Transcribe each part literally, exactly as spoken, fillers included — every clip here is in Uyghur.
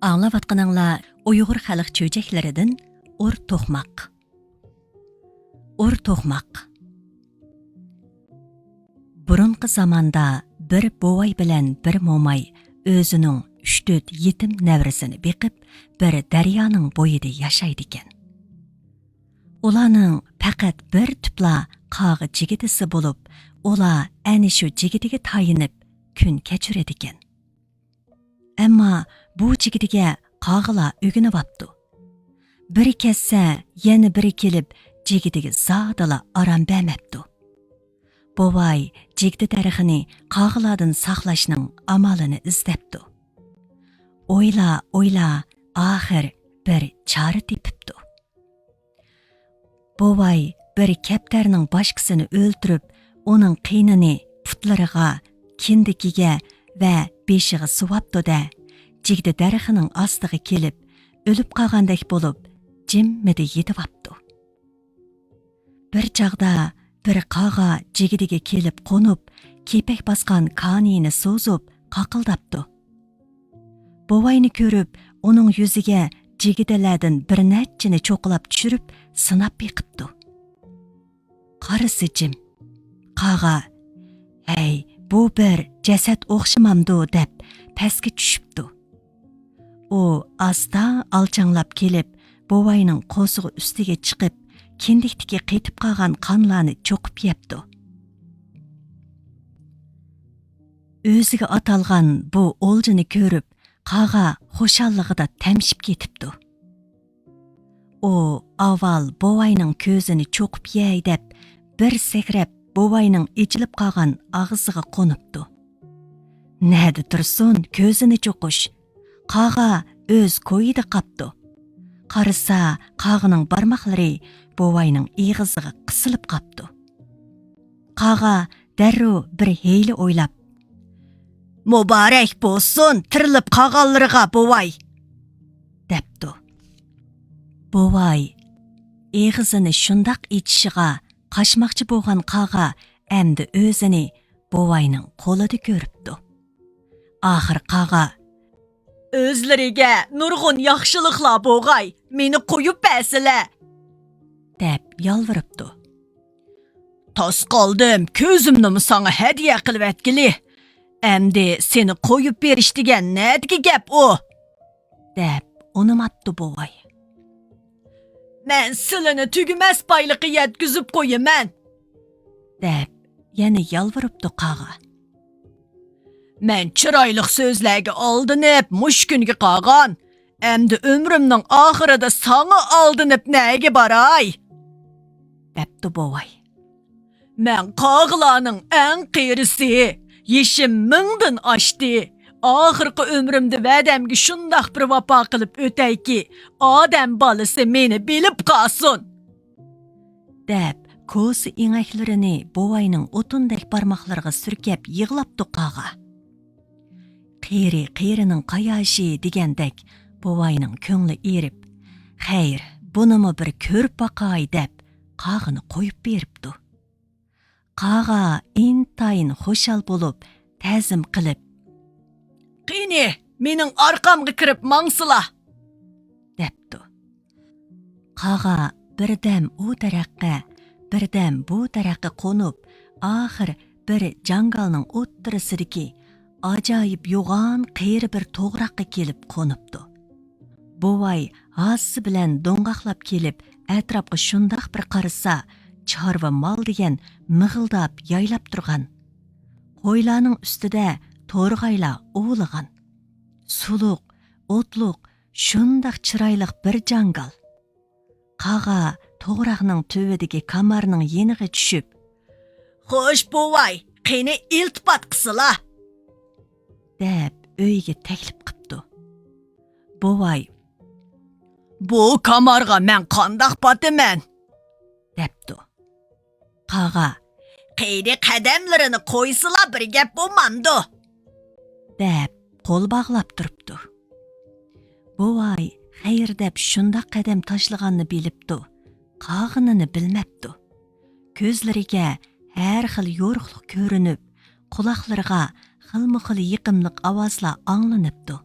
ئاڭلاۋاتقىنىڭلار ئۇيغۇر خەلق چۆچەكلىرىدىن ئۇر توقماق. ئۇر توقماق. بۇرۇنقى زاماندا بىر بوۋاي بىلەن بىر موماي ئۆزىنىڭ ئۈچ-تۆت يېتىم نەۋرىسىنى بېقىپ، بىر دەريانىڭ بويىدا ياشايدىكەن. ئۇلارنىڭ پەقەت بىر تۈپلا قاغا جىگدىسى بولۇپ، ئۇلار ئەنە شۇ جىگدىگە تايىنىپ كۈن كەچۈرىدىكەن. ئەمما بۇ جىگدىگە قاغىلار ئۆگىنىۋاپتۇ. بىرى كەتسە، يەنە بىرى كېلىپ، جىگدىگە زادىلا ئارام بەرمەپتۇ. بوۋاي جىگدە دەرىخىنى قاغىلاردىن ساقلاشنىڭ ئامالىنى ئىزدەپتۇ. ئويلا، ئويلا، ئاخىر بىر چارە تېپىپتۇ. بوۋاي بىر كەپتەرنىڭ باشقىسىنى ئۆلتۈرۈپ، ئۇنىڭ قېنىنى پۇتلىرىغا، كىندىكىگە ۋە بېشىغا سۇۋاپتۇ-دە، جىگدە دەرىخىنىڭ ئاستىغا كېلىپ، ئۆلۈپ قالغاندەك بولۇپ، جىممىدە يېتىۋاپتۇ. بىر چاغدا بىر قاغا جىگدىگە كېلىپ قونۇپ، كېپەك باسقان كانىيىنى سوزۇپ، قاقىلداپتۇ. بوۋاينى كۆرۈپ، ئۇنىڭ يۈزىگە جىگدىلەردىن بىر نەچچىنى چوقۇلاپ چۈشۈرۈپ، سىناپ بېقىپتۇ. قارىسا جىم. قاغا، «ھەي، بۇ بىر جەسەت ئوخشىمامدۇ؟» دەپ پەسكە چۈشۈپتۇ. ئۇ ئاستا ئالچاڭلاپ كېلىپ، بوۋاينىڭ قورسىقى ئۈستىگە چىقىپ، كىندىكتىكى قېتىپ قالغان قانلارنى چوقۇپ يەپتۇ. ئۆزىگە ئاتالغان بۇ ئولجىنى كۆرۈپ، قاغا خۇشاللىقىدا تەمشىپ كېتىپتۇ. ئۇ ئاۋۋال بوۋاينىڭ كۆزىنى چوقۇپ يەي دەپ، بىر سەكرەپ بوۋاينىڭ ئېچىلىپ قالغان ئاغزىغا قونۇپتۇ. نەدە تۇرسۇن كۆزىنى چوقۇش؟ قاغا ئۆز كويىدا قاپتۇ. قارىسا، قاغىنىڭ بارماقلىرى بوۋاينىڭ ئېغىزىغا قىسىلىپ قاپتۇ. قاغا دەررۇ بىر ھىيلە ئويلاپ، «مۇبارەك بولسۇن تىرىلىپ قالغانلىرىغا، بوۋاي!» دەپتۇ. بوۋاي ئېغىزىنى شۇنداق ئېچىشىغا، قاچماقچى بولغان قاغا ئەمدى ئۆزىنى بوۋاينىڭ قولىدا كۆرۈپتۇ. ئاخىر قاغا، «ئۆزلىرىگە نۇرغۇن ياخشىلىقلار بولغاي، مېنى قويۇپ بەرسىلە!» دەپ يالۋۇرۇپتۇ. «تاس قالدىم، كۆزۈمنىمۇ ساڭا ھەدىيە قىلىۋەتكىلى. ئەمدى سېنى قويۇپ بېرىش دېگەن نەدىكى گەپ ئۇ؟» دەپ ئۇنىماپتۇ بوۋاي. «مەن سىلىنى تۈگىمەس بايلىققا يەتكۈزۈپ قويىمەن!» دەپ يەنە يالۋۇرۇپتۇ قاغا. «مەن چىرايلىق سۆزلەرگە ئالدىنىپ مۇشۇ كۈنگە قالغان. ئەمدى ئۆمرۈمنىڭ ئاخىرىدا ساڭا ئالدىنىپ نەگە باراي؟» دەپتۇ بوۋاي. «مەن قاغىلارنىڭ ئەڭ قېرىسى. يېشىم مىڭدىن ئاشتى. ئاخىرقى ئۆمرۈمدە ۋەدەمگە شۇنداق بىر ۋاپا قىلىپ ئۆتەيكى، ئادەم بالىسى مېنى بىلىپ قالسۇن!» دەپ، كوسا ئېڭەكلىرىنى بوۋاينىڭ ئوتۇندەك بارماقلىرىغا سۈركەپ يىغلاپتۇ قاغا. «قېرى قېرىنىڭ قاياشى» دېگەندەك، بوۋاينىڭ كۆڭلى ئېرىپ، «خەير، بۇنىمۇ بىر كۆرۈپ باقاي» دەپ، قاغىنى قويۇپ بېرىپتۇ. قاغا ئىنتايىن خۇشال بولۇپ، تەزىم قىلىپ، «قېنى، مېنىڭ ئارقامغا كىرىپ ماڭسىلا!» دەپتۇ. قاغا بىردەم ئۇ دەرەخكە، بىردەم بۇ دەرەخكە قونۇپ، ئاخىر بىر جاڭگالنىڭ ئوتتۇرىسىدىكى ئاجايىپ يوغان قېرى بىر توغراققا كېلىپ قونۇپتۇ. بوۋاي ھاسىسى بىلەن دوڭغاقلاپ كېلىپ، ئەتراپقا شۇنداق بىر قارىسا، چارۋا مال دېگەن مىغىلداپ يايلاپ تۇرغان. قويلارنىڭ ئۈستىدە تورغايلار ئۇۋىلىغان. سۇلۇق، ئوتلۇق، شۇنداق چىرايلىق بىر جاڭگال. قاغا توغراقنىڭ تۈۋىدىكى كامارنىڭ يېنىغا چۈشۈپ، «خوش بوۋاي، قېنى ئىلتىپات قىسىلا!» دەپ ئۆيىگە تەكلىپ قىپتۇ. بوۋاي، «بۇ كامارغا مەن قانداق پاتىمەن؟» دەپتۇ. قاغا، «قېنى قەدەملىرىنى قويسىلا بىر گەپ بولمامدۇ؟» دەپ قول باغلاپ تۇرۇپتۇ. بوۋاي خەير دەپ شۇنداق قەدەم تاشلىغاننى بىلىپتۇ، قاغىنىنى بىلمەپتۇ. كۆزلىرىگە ھەر خىل يورۇقلۇق كۆرۈنۈپ، قۇلاقلىرىغا خىلمۇ خىل يېقىملىق ئاۋازلار ئاڭلىنىپتۇ.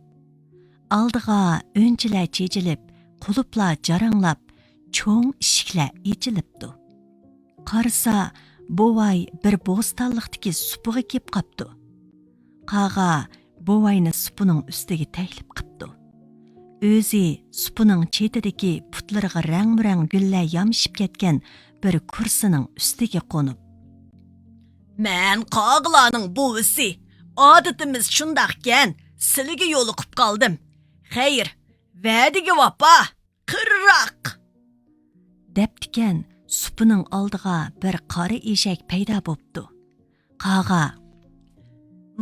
ئالدىغا ئۈنچىلەر چېچىلىپ، قۇلۇپلار جاراڭلاپ، چوڭ ئىشىكلەر ئېچىلىپتۇ. قارىسا، بوۋاي بىر بوستانلىقتىكى سۇپىغا كېلىپ قاپتۇ. قاغا بوۋاينى سۇپىنىڭ ئۈستىگە تەكلىپ قىپتۇ. ئۆزى سۇپىنىڭ چېتىدىكى پۇتلىرىغا رەڭمۇرەڭ گۈللەر يامىشىپ كەتكەن بىر كۇرسىنىڭ ئۈستىگە قونۇپ، مەن قاغىلارنىڭ بوۋىسى، ئادىتىمىز شۇنداقكەن، سىلىگە يولۇقۇپ قالدىم. خەير، ۋەدىگە ۋاپا، قىرراق! دەپتىكەن، سۇپىنىڭ ئالدىغا بىر قارا ئېشەك پەيدا بوپتۇ. قاغا،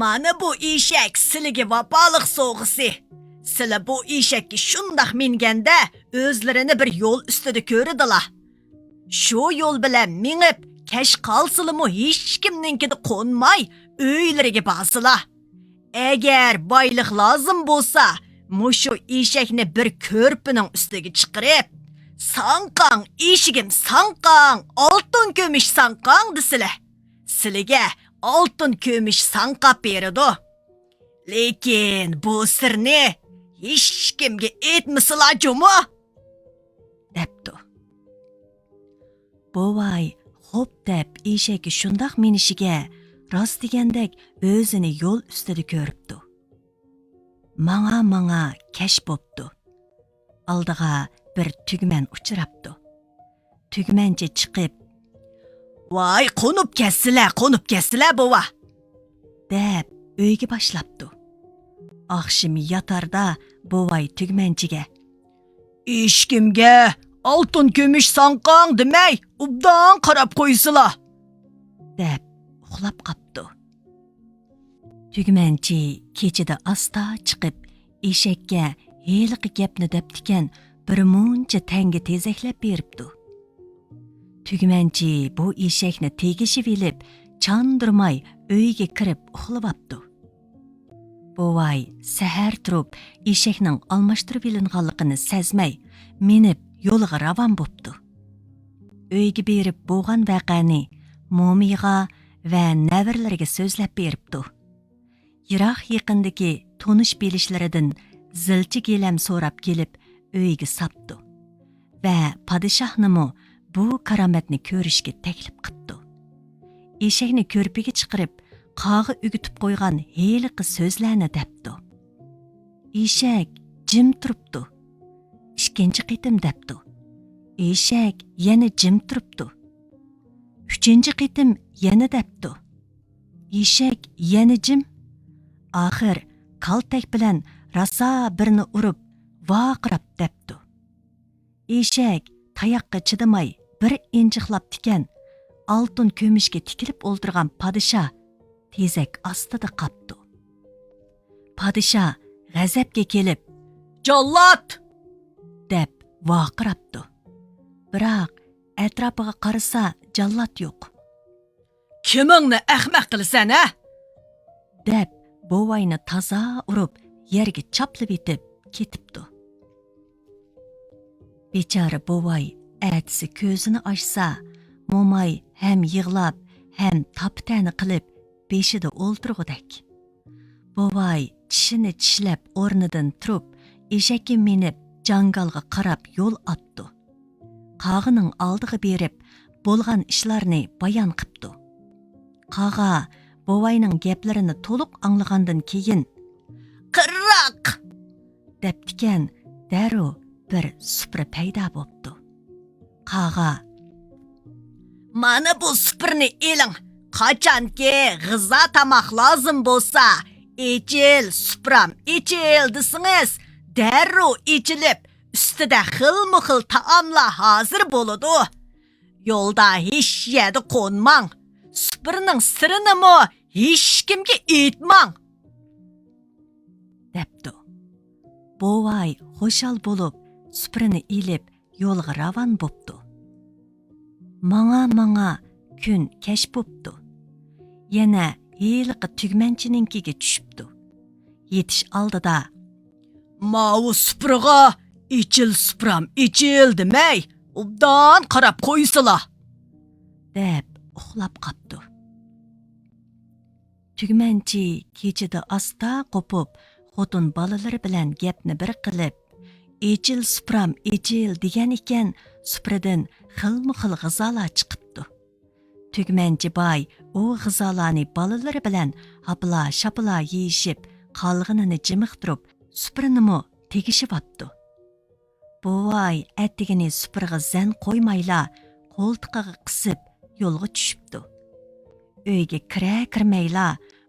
مانا بۇ ئېشەك سىلىگە ۋاپالىق سوۋغىسى. سىلە بۇ ئېشەككە شۇنداق مىنگەندە، ئۆزلىرىنى بىر يول ئۈستىدە كۆرىدىلا. شۇ يول بىلەن مېڭىپ، كەچ قالسىلىمۇ ھېچكىمنىڭكىدە قونماي، ئۆيلىرىگە بارسىلا. ئەگەر بايلىق لازىم بولسا، مۇشۇ ئېشەكنى بىر كۆرپىنىڭ ئۈستىگە چىقىرىپ، ساڭقاڭ، ئېشىكىم ساڭقاڭ، ئالتۇن كۈمۈش ساڭقاڭ دېسىلە، سىلىگە ئالتۇن كۈمۈش ساڭقاپ بېرىدۇ. لېكىن بۇ سىرنى ھېچكىمگە ئېيتمىسىلا جۇمۇ! دەپتۇ. بوۋاي خوپ دەپ ئېشەككە شۇنداق مىنىشىگە، راست دېگەندەك ئۆزىنى يول ئۈستىدە كۆرۈپتۇ. ماڭا-ماڭا كەچ بوپتۇ. ئالدىغا بىر تۈگمەن ئۇچراپتۇ. تۈگمەنچى چىقىپ، ۋاي، قونۇپ كەتسىلە، قونۇپ كەتسىلە، بوۋا! دەپ ئۆيگە باشلاپتۇ. ئاخشىمى ياتاردا بوۋاي تۈگمەنچىگە، ئېشىكىمگە ئالتۇن كۈمۈش ساڭقاڭ دېمەي، ئوبدان قاراپ قويسىلا! دەپ ئۇخلاپ قاپتۇ. تۈگمەنچى كېچىدە ئاستا چىقىپ، ئېشەككە ھېلىقى گەپنى دەپتىكەن، بىر مۇنچە تەڭگە تېزەكلەپ بېرىپتۇ. تۈگمەنچى بۇ ئېشەكنى تېگىشىۋېلىپ، چاندۇرماي ئۆيگە كىرىپ ئۇخلىۋاپتۇ. بوۋاي سەھەر تۇرۇپ، ئېشەكنىڭ ئالماشتۇرۇۋېلىنغانلىقىنى سەزمەي، مىنىپ يولىغا راۋان بوپتۇ. ئۆيگە بېرىپ بولغان ۋەقەنى مومىيىغا ۋە نەۋرىلىرىگە سۆزلەپ بېرىپتۇ. يىراق يېقىندىكى تونۇش بىلىشلىرىدىن زىلچە گىلەم سوراپ كېلىپ ئۆيىگە ساپتۇ ۋە پادىشاھنىمۇ بۇ كارامەتنى كۆرۈشكە تەكلىپ قىپتۇ. ئېشەكنى كۆرپىگە چىقىرىپ، قاغا ئۆگىتىپ قويغان ھېلىقى سۆزلەرنى دەپتۇ. ئېشەك جىم تۇرۇپتۇ. ئىككىنچى قېتىم دەپتۇ. ئېشەك يەنە جىم تۇرۇپتۇ. ئۈچىنچى قېتىم يەنە دەپتۇ. ئېشەك يەنە جىم. ئاخىر كالتەك بىلەن راسا بىرنى ئۇرۇپ، ۋارقىراپ دەپتۇ. ئېشەك تاياققا چىدىماي بىر ئىنجىقلاپتىكەن، ئالتۇن كۈمۈشكە تىكىلىپ ئولتۇرغان پادىشاھ تېزەك ئاستىدا قاپتۇ. پادىشاھ غەزەپكە كېلىپ، جاللات! دەپ ۋارقىراپتۇ. بىراق ئەتراپىغا قارىسا جاللات يوق. كىمىڭنى ئەخمەق قىلىسەن، ھە؟ دەپ بوۋاينى تازا ئۇرۇپ يەرگە چاپلىۋېتىپ كېتىپتۇ. بىچارە بوۋاي ئەتىسى كۆزىنى ئاچسا، موماي ھەم يىغلاپ، ھەم تاپا-تەنە قىلىپ بېشىدا ئولتۇرغۇدەك. بوۋاي چىشىنى چىشلەپ ئورنىدىن تۇرۇپ، ئېشەككە مىنىپ جاڭگالغا قاراپ يول ئاپتۇ. قاغىنىڭ ئالدىغا بېرىپ، بولغان ئىشلارنى بايان قىپتۇ. قاغا بوۋاينىڭ گەپلىرىنى تولۇق ئاڭلىغاندىن كېيىن، قىرراق! دەپتىكەن، دەررۇ بىر سۇپرا پەيدا بوپتۇ. قاغا، مانا بۇ سۇپرىنى ئېلىڭ، قاچانكى غىزا تاماق لازىم بولسا، ئېچىل، سۇپرام، ئېچىل دېسىڭىز، دەررۇ ئېچىلىپ، ئۈستىدە خىلمۇ خىل تائاملار ھازىر بولىدۇ. يولدا ھېچ يەردە قونماڭ، سۇپرىنىڭ سىرىنىمۇ ھېچكىمگە ئېيتماڭ، دەپتۇ. بوۋاي خۇشال بولۇپ، سۇپرىنى ئېلىپ، يولغا راۋان بوپتۇ. ماڭا-ماڭا كۈن كەچ بوپتۇ. يەنە ھېلىقى تۈگمەنچىنىڭكىگە چۈشۈپتۇ. يېتىش ئالدىدا، ماۋۇ سۇپرىغا ئېچىل سۇپرام ئېچىل دېمەي، ئوبدان قاراپ قويسىلا، دەپ ئۇخلاپ قاپتۇ. تۈگمەنچى كېچىدە ئاستا قوپۇپ، خوتۇن بالىلىرى بىلەن گەپنى بىر قىلىپ، «ئېچىل سۇپرام، ئېچىل» دېگەن ئىكەن، سۇپرىدىن خىلمۇ خىل غىزالار چىقىپتۇ. تۈگمەنچى باي ئۇ غىزالارنى بالىلىرى بىلەن ھاپىلا-شاپىلا يېيىشىپ، قالغىنىنى جىمىقتۇرۇپ، سۇپرىنىمۇ تېگىشىۋاپتۇ. بوۋاي ئەتىگىنى سۇپرىغا زەن قويمايلا، قولتۇقىغا قىسىپ يولغا چۈشۈپتۇ. ئۆيگە كىرە-كىرمەيلا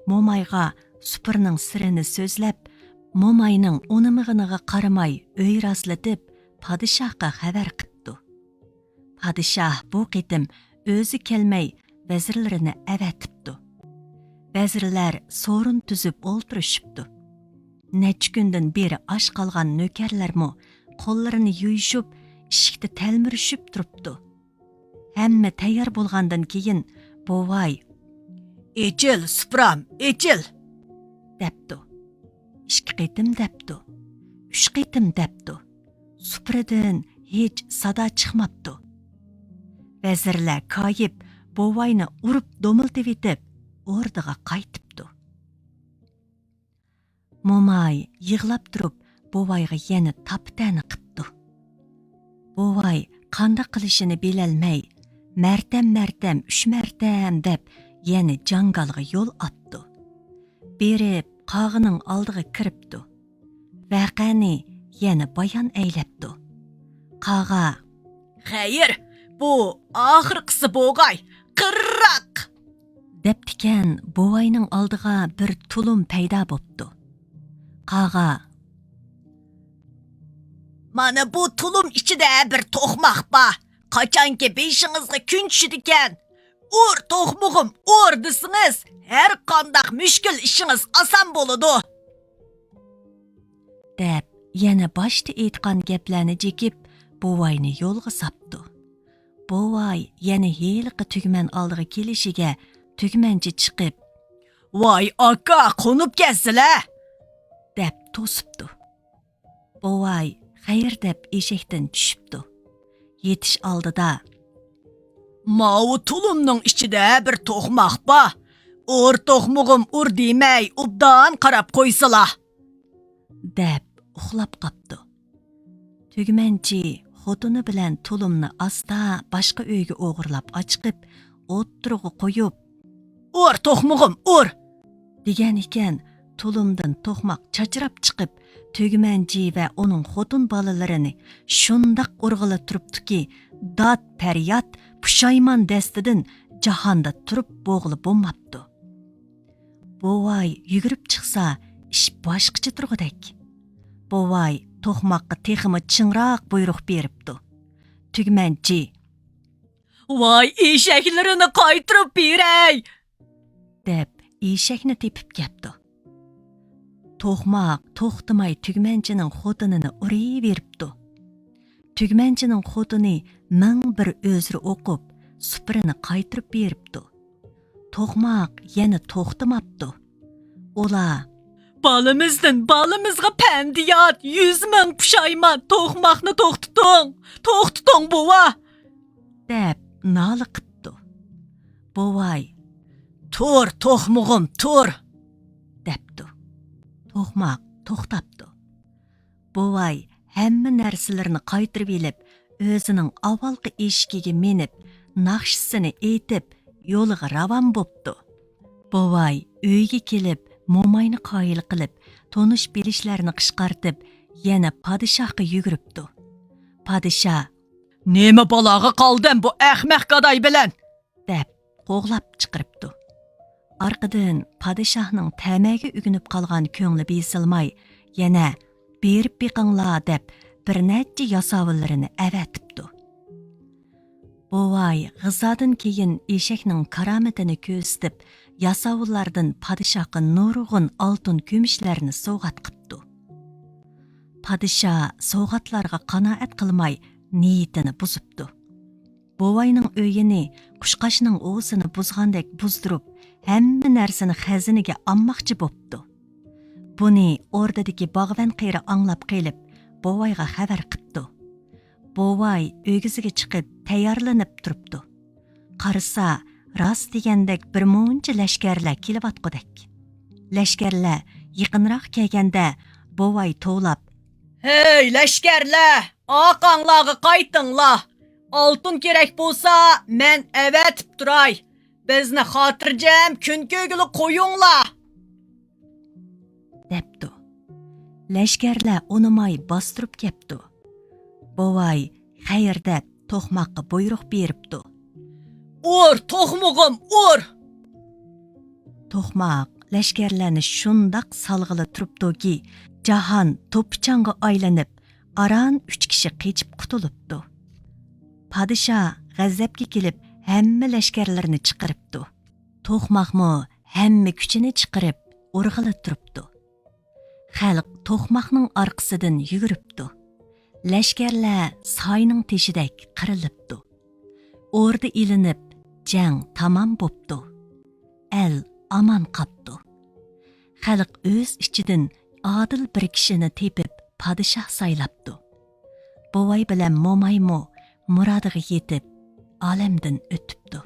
مومايغا سۇپرىنىڭ سىرىنى سۆزلەپ، موماينىڭ ئۇنىمىغىنىغا قارىماي ئۆي راسلىتىپ، پادىشاھقا خەۋەر قىپتۇ. پادىشاھ بۇ قېتىم ئۆزى كەلمەي، ۋەزىرلىرىنى ئەۋەتىپتۇ. ۋەزىرلەر سورۇن تۈزۈپ ئولتۇرۇشۇپتۇ. نەچچە كۈندىن بېرى ئاچ قالغان نۆكەرلەرمۇ قوللىرىنى يۇيۇشۇپ، ئىشىكتە تەلمۈرۈشۈپ تۇرۇپتۇ. ھەممە تەييار بولغاندىن كېيىن، بوۋاي، «ئېچىل، سۇپرام، ئېچىل!» دەپتۇ. ئىككى قېتىم دەپتۇ. ئۈچ قېتىم دەپتۇ. سۇپرىدىن ھېچ سادا چىقماپتۇ. ۋەزىرلەر كايىپ، بوۋاينى ئۇرۇپ دومىلىتىۋېتىپ، ئوردىغا قايتىپتۇ. موماي يىغلاپ تۇرۇپ، بوۋايغا يەنە تاپا-تەنە قىپتۇ. بوۋاي قانداق قىلىشىنى بىلەلمەي، مەرتەم-مەرتەم، ئۈچ مەرتەم دەپ، يەنە جاڭگالغا يول ئاپتۇ. بېرىپ، قاغىنىڭ ئالدىغا كىرىپتۇ. ۋەقەنى يەنە بايان ئەيلەپتۇ. قاغا، «خەير، بۇ ئاخىرقىسى بوغاي، قىرراق!» دەپتىكەن، بوۋاينىڭ ئالدىغا بىر تۇلۇم پەيدا بوپتۇ. قاغا، «مانا بۇ تۇلۇم ئىچىدە بىر توقماق بار. قاچانكى بېشىڭىزغا كۈن چۈشىدىكەن، 'ئۇر، توقمىغىم، ئۇر!' دېسىڭىز، ھەر قانداق مۈشكۈل ئىشىڭىز ئاسان بولىدۇ.» دەپ، يەنە باشتا ئېيتقان گەپلەرنى جېكىپ، بوۋاينى يولغا ساپتۇ. بوۋاي يەنە ھېلىقى تۈگمەن ئالدىغا كېلىشىگە، تۈگمەنچى چىقىپ، «ۋاي ئاكا، قونۇپ كەلسىلە!» دەپ توسۇپتۇ. بوۋاي خەير دەپ ئېشەكتىن چۈشۈپتۇ. يېتىش ئالدىدا، «ماۋۇ تۇلۇمنىڭ ئىچىدە بىر توقماق بار. 'ئۇر، توقمىغىم، ئۇر!' دېمەي، ئوبدان قاراپ قويسىلا.» دەپ ئۇخلاپ قاپتۇ. تۈگمەنچى خوتۇنى بىلەن تۇلۇمنى ئاستا باشقا ئۆيگە ئوغرىلاپ ئاچىقىپ، ئوتتۇرىغا قويۇپ، «ئۇر، توقمىغىم، ئۇر!» دېگەن ئىكەن، تۇلۇمدىن توقماق چاچراپ چىقىپ، تۈگمەنچى ۋە ئۇنىڭ خوتۇن بالىلىرىنى شۇنداق ئۇرغىلى تۇرۇپتۇكى، داد-پەرياد، پۇشايمان دەستىدىن جاھاندا تۇرۇپ بولغىلى بولماپتۇ. بوۋاي يۈگۈرۈپ چىقسا، ئىش باشقىچە تۇرغۇدەك. بوۋاي توقماققا تېخىمۇ چىڭراق بۇيرۇق بېرىپتۇ. تۈگمەنچى، «ۋاي ئېشەكلىرىنى قايتۇرۇپ بېرەي!» دەپ، ئېشەكنى تېپىپ كەپتۇ. توقماق توختىماي تۈگمەنچىنىڭ خوتۇنىنى ئۇرۇۋېرىپتۇ. تۈگمەنچىنىڭ خوتۇنى مىڭ بىر ئۆزرە ئوقۇپ، سۇپرىنى قايتۇرۇپ بېرىپتۇ. توقماق يەنە توختىماپتۇ. ئۇلار، «بالىمىزدىن بالىمىزغا پەندىيات، يۈز مىڭ پۇشايمان، توقماقنى توختىتىڭ، توختىتىڭ، بوۋا!» دەپ نالە قىپتۇ. بوۋاي، «تۇر، توقمىغۇم، تۇر!» دەپتۇ. توقماق توختاپتۇ. بوۋاي ھەممە نەرسىلىرىنى قايتۇرۇۋېلىپ، ئۆزىنىڭ ئاۋۋالقى ئېشىكىگە مىنىپ، ناخشىسىنى ئېيتىپ، يولىغا راۋان بوپتۇ. بوۋاي ئۆيگە كېلىپ، موماينى قايىل قىلىپ، تونۇش-بىلىشلەرنى قىچقارتىپ، يەنە پادىشاھقا يۈگۈرۈپتۇ. پادىشاھ، «نېمە بالاغا قالدىم بۇ ئەخمەق گاداي بىلەن؟» دەپ قوغلاپ چىقىرىپتۇ. ئارقىدىن پادىشاھنىڭ تەمەگە ئۆگىنىپ قالغان كۆڭلى بېسىلماي، يەنە «بېرىپ بېقىڭلار» دەپ، بىر نەچچە ياساۋۇللىرىنى ئەۋەتىپتۇ. بوۋاي غىزادىن كېيىن ئېشەكنىڭ كارامىتىنى كۆرسىتىپ، ياساۋۇللاردىن پادىشاھقا نۇرغۇن ئالتۇن كۈمۈشلەرنى سوۋغات قىپتۇ. پادىشاھ سوۋغاتلارغا قانائەت قىلماي، نىيىتىنى بۇزۇپتۇ. بوۋاينىڭ ئۆيىنى قۇشقاچنىڭ ئۇۋىسىنى بۇزغاندەك بۇزدۇرۇپ، ھەممە نەرسىنى خەزىنىگە ئالماقچى بوپتۇ. بۇنى ئوردىدىكى باغۋەن قېرى ئاڭلاپ قېلىپ، بوۋايغا خەۋەر قىپتۇ. بوۋاي ئۆگزىگە چىقىپ تەييارلىنىپ تۇرۇپتۇ. قارىسا، راست دېگەندەك بىر مۇنچە لەشكەرلەر كېلىۋاتقۇدەك. لەشكەرلەر يېقىنراق كەلگەندە بوۋاي توۋلاپ: «ھەي، لەشكەرلەر، ئارقاڭلارغا قايتىڭلار! ئالتۇن كېرەك بولسا، مەن ئەۋەتىپ تۇراي. بىزنى خاتىرجەم كۈن كۆرگىلى قويۇڭلار!» دەپتۇ. لەشكەرلەر ئۇنىماي باستۇرۇپ كەپتۇ. بوۋاي خەير دەپ توقماققا بۇيرۇق بېرىپتۇ: «ئۇر، توقمىغىم، ئۇر!» توقماق لەشكەرلەرنى شۇنداق سالغىلى تۇرۇپتۇكى، جاھان توپا-چاڭغا ئايلىنىپ، ئاران ئۈچ كىشى قېچىپ قۇتۇلۇپتۇ. پادىشاھ غەزەپكە كېلىپ، ھەممە لەشكەرلىرىنى چىقىرىپتۇ. توقماقمۇ ھەممە كۈچىنى چىقىرىپ ئۇرغىلى تۇرۇپتۇ. خەلق توقماقنىڭ ئارقىسىدىن يۈگۈرۈپتۇ. لەشكەرلەر ساينىڭ تېشىدەك قىرىلىپتۇ. ئوردا ئېلىنىپ، جەڭ تامام بوپتۇ. ئەل ئامان قاپتۇ. خەلق ئۆز ئىچىدىن ئادىل بىر كىشىنى تېپىپ، پادىشاھ سايلاپتۇ. بوۋاي بىلەن مومايمۇ مۇرادىغا يېتىپ، ئالەمدىن ئۆتۈپتۇ.